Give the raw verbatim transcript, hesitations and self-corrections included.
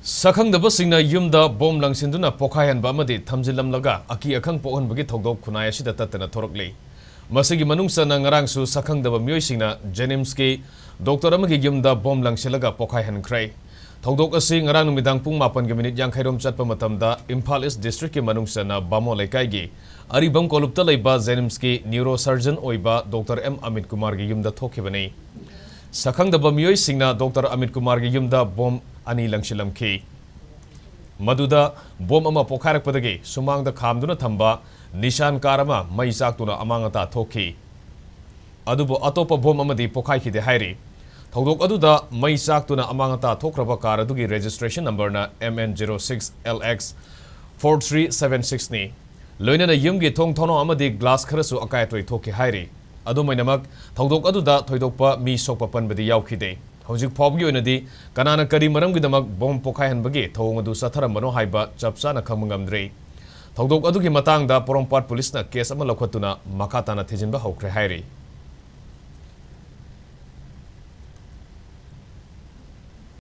ꯁꯛꯈꯪꯗꯕꯁꯤꯡꯅ ꯌꯨꯝꯗ ꯕꯣꯝ ꯂꯪꯁꯤꯟꯗꯨꯅ ꯄꯣꯈꯥꯏꯍꯟꯕ ꯑꯃꯗꯤ ꯊꯝꯖꯤꯜꯂꯝꯂꯒ ꯑꯀꯤ ꯑꯈꯪ ꯄꯣꯛꯍꯟꯕꯒꯤ ꯊꯧꯗꯣꯛ ꯈꯨꯟꯅꯥꯏ ꯑꯁꯤꯗ ꯇꯠꯇꯅ ꯊꯣꯔꯛꯂꯤ꯫ ꯃꯁꯤꯒꯤ ꯃꯅꯨꯡ ꯆꯟꯅ ꯉꯔꯥꯡꯁꯨ ꯁꯛꯈꯪꯗꯕ ꯃꯤꯑꯣꯏꯁꯤꯡꯅ ꯖꯦꯅꯤꯝꯁꯀꯤ ꯗꯣꯛꯇꯔ ꯑꯃꯒꯤ ꯌꯨꯝꯗ ꯕꯣꯝ ꯂꯪꯁꯤꯜꯂꯒ ꯄꯣꯈꯥꯏꯍꯟꯈ꯭ꯔꯦ꯫ ꯊꯧꯗꯣꯛ ꯑꯁꯤ ꯉꯔꯥꯡ ꯅꯨꯃꯤꯗꯥꯡ ꯄꯨꯡ ꯃꯥꯄꯟꯒꯤ ꯃꯤꯅꯤꯠ ꯌꯥꯡꯈꯩ ꯔꯣꯝ ꯆꯠꯄ ꯃꯇꯝꯗ ꯏꯝꯐꯥꯜ ꯏꯁ ꯗꯤꯁꯇ꯭ꯔꯤꯛꯀꯤ ꯃꯅꯨꯡ ꯆꯟꯅ ꯕꯥꯃꯣꯟ ꯂꯩꯀꯥꯏꯒꯤ ꯑꯔꯤꯕꯝ ꯀꯣꯂꯨꯞꯇ ꯂꯩꯕ ꯖꯦꯅꯤꯝꯁꯀꯤ ꯅ꯭ꯌꯨꯔꯣ ꯁꯔꯖꯟ ꯑꯣꯏꯕ ꯗꯣꯛꯇꯔ ꯑꯦꯝ ꯑꯃꯤꯠ ꯀꯨꯃꯥꯔꯒꯤ ꯌꯨꯝꯗ ꯊꯣꯛꯈꯤꯕꯅꯤ꯫ ꯁꯛꯈꯪꯗꯕ ꯃꯤꯑꯣꯏꯁꯤꯡꯅ ꯗꯣꯛꯇꯔ ꯑꯃꯤꯠ ꯀꯨꯃꯥꯔꯒꯤ ꯌꯨꯝꯗ ꯕꯣꯝ ꯑꯅꯤ ꯂꯪꯁꯤꯜꯂꯝꯈꯤ꯫ ꯃꯗꯨꯗ ꯕꯣꯝ ꯑꯃ ꯄꯣꯈꯥꯏꯔꯛꯄꯗꯒꯤ ꯁꯨꯃꯥꯡꯗ ꯈꯥꯝꯗꯨꯅ ꯊꯝꯕ ꯅꯤꯁꯥꯟ ꯀꯥꯔ ꯑꯃ ꯃꯩ ꯆꯥꯛꯇꯨꯅ ꯑꯃꯥꯡ ꯑꯇꯥ ꯊꯣꯛꯈꯤ꯫ ꯑꯗꯨꯕꯨ ꯑꯇꯣꯞꯄ ꯕꯣꯝ ꯑꯃꯗꯤ ꯄꯣꯈꯥꯏꯈꯤꯗꯦ ꯍꯥꯏꯔꯤ꯫ ꯊꯧꯗꯣꯛ ꯑꯗꯨꯗ ꯃꯩ ꯆꯥꯛꯇꯨꯅ ꯑꯃꯥꯡ ꯑꯇꯥ ꯊꯣꯛꯈ꯭ꯔꯕ ꯀꯥꯔ ꯑꯗꯨꯒꯤ ꯔꯦꯖꯤꯁꯇ꯭ꯔꯦꯁꯟ ꯅꯝꯕꯔꯅ M N zero six L X four three seven six ꯅꯤ꯫ ꯂꯣꯏꯅꯅ ꯌꯨꯝꯒꯤ ꯊꯣꯡ ꯊꯣꯡꯅꯥꯎ ꯑꯃꯗꯤ ꯒ꯭ꯂꯥꯁ ꯈꯔꯁꯨ ꯑꯀꯥꯏ ꯑꯇꯣꯏ ꯊꯣꯛꯈꯤ ꯍꯥꯏꯔꯤ꯫ ꯑꯗꯨꯝ ꯑꯣꯏꯅꯃꯛ, ꯊꯧꯗꯣꯛ ꯑꯗꯨꯗ ꯊꯣꯏꯗꯣꯛꯄ ꯃꯤ ꯁꯣꯛꯄ ꯄꯟꯕꯗꯤ ꯌꯥꯎꯈꯤꯗꯦ꯫ ꯍꯧꯖꯤꯛ ꯐꯥꯎꯕꯒꯤ ꯑꯣꯏꯅꯗꯤ ꯀꯅꯥꯅ ꯀꯔꯤ ꯃꯔꯝꯒꯤꯗꯃꯛ ꯕꯣꯝ ꯄꯣꯈꯥꯏꯍꯟꯕꯒꯤ ꯊꯧꯑꯣꯡ ꯑꯗꯨ ꯆꯠꯊꯔꯝꯕꯅꯣ ꯍꯥꯏꯕ ꯆꯞ ꯆꯥꯅ ꯈꯪꯕ ꯉꯝꯗ꯭ꯔꯤ꯫ ꯊꯧꯗꯣꯛ ꯑꯗꯨꯒꯤ ꯃꯇꯥꯡꯗ ꯄꯣꯔꯣꯝꯄꯥꯠ ꯄꯨꯂꯤꯁꯅ ꯀꯦꯁ ꯑꯃ ꯂꯧꯈꯠꯇꯨꯅ ꯃꯈꯥ ꯇꯥꯅ ꯊꯤꯖꯤꯟꯕ ꯍꯧꯈ꯭ꯔꯦ ꯍꯥꯏꯔꯤ꯫